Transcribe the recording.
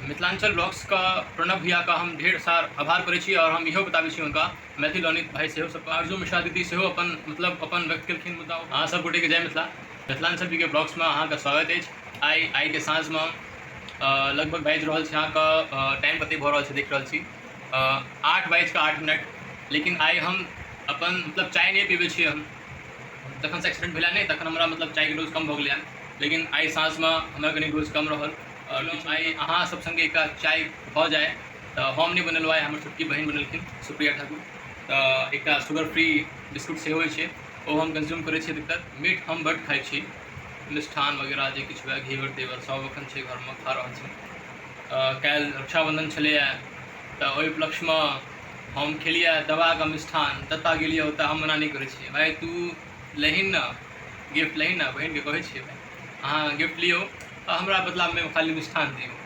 मिथिलांचल ब्लॉग्सके प्रणव भैयाके हम ढेर सार आभार करै छी आओर हम इहो बताबै छी हुनका मैथिल अनित भाई सेहो सब आरजू मिश्रा दीदी सेहो अपन मतलब अपन व्यक्त केलखिन। मुद्दा अहाँ सब गोटेके जय मिथिला। मिथिलांचल के ब्लॉग्समे अहाँके स्वागत अछि। आइके साँझमे लगभग बाजि रहल छै अहाँके, टाइम कतेक भऽ रहल छै देख रहल छी, 8 बाजिकऽ 8 मिनट। लेकिन आइ हम अपन मतलब चाय नहि पीबै छी। हम जखनसँ एक्सीडेंट भेलै नहि, तखन हमरा मतलब चायके डोज कम भऽ गेलै हन। लेकिन आइ साँझमे हमरा कनि डोज कम रहल आओर आइ अहाँ सब सङ्गे एकटा चाय भऽ जाय। तऽ हम नहि बनेलहुँ आइ, हमर छोटकी बहिन बनेलखिन, सुप्रिया ठाकुर। तऽ एकटा शुगर फ्री बिस्कुट सेहो होइ छै, ओ हम कंज्यूम करै छी। अधिकतर मीठ हम बड्ड खाइ छी, मिष्ठान वगैरह जे किछु हुए, घेवर तेवर सब एखन छै घरमे, खा रहल छी। काल्हि रक्षाबन्धन छलैए, तऽ ओहि उपलक्ष्यमे हम खेलियै दबाकऽ मिष्ठान। जतऽ गेलियै ओतऽ हम मना नहि करै छियै, भाय तू लहिन ने गिफ्ट, लहिन ने। बहिनके कहै छियै, भाय अहाँ गिफ्ट लियौ आ हमरा बदलामे खाली मिष्ठान दियौ।